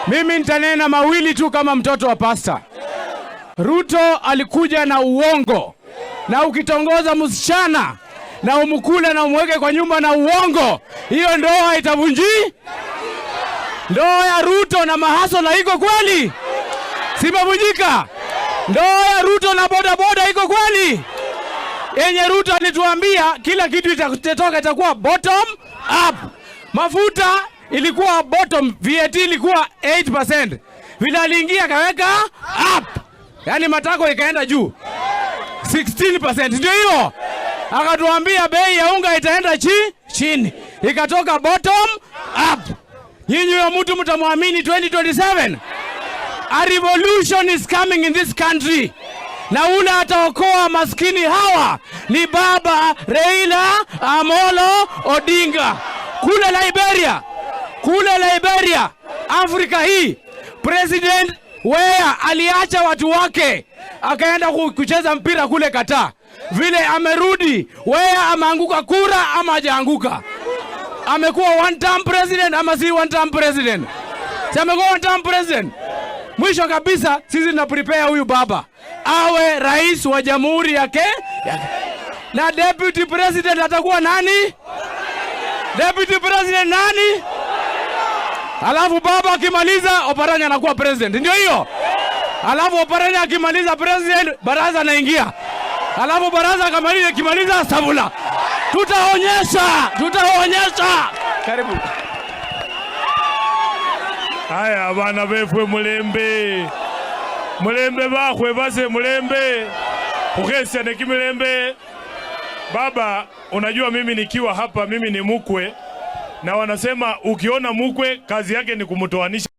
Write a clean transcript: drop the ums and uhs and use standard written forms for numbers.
Mimi nitanena mawili tu kama mtoto wa pasta. Ruto alikuja na uongo, na ukitongoza msichana na umkule na umweke kwa nyumba na uongo, hiyo ndoa itavunji. Ndoa ya Ruto na mahustler iko kweli? Si imevunjika? Ndoa ya Ruto na bodaboda iko kweli? Yenye Ruto alituambia kila kitu itatoka itakuwa bottom up. Mafuta ilikuwa bottom, VAT ilikuwa 8%. Vile aliingia akaweka up, yaani matako ikaenda juu 16%, ndio hiyo. Akatuambia bei ya unga itaenda chini, ikatoka bottom up. Nyinyi huyo mtu mtamwamini 2027? A revolution is coming in this country, na ule ataokoa maskini hawa ni Baba Raila Amolo Odinga. Kule Liberia, Afrika hii, President Weah aliacha watu wake akaenda kucheza mpira kule Qatar. Vile amerudi, Weah ameanguka kura ama hajaanguka? Amekuwa one term president ama si one term president? Si amekuwa one term president? Mwisho kabisa, sisi tuna prepare huyu baba awe rais wa jamhuri yake, na deputy president atakuwa nani? Deputy president nani? Alafu baba akimaliza, Oparanya anakuwa president, ndio hiyo. Alafu Oparanya akimaliza president, Barasa anaingia. Alafu Barasa akamaliza, akimaliza Savula. Tutaonyesha, tutaonyesha. Karibu. Haya, abana befwe, mulembe mulembe, bakhwe base mulembe khukhesiane kimilembe. Baba, unajua mimi nikiwa hapa, mimi ni mkwe, na wanasema ukiona mkwe kazi yake ni kumtoanisha.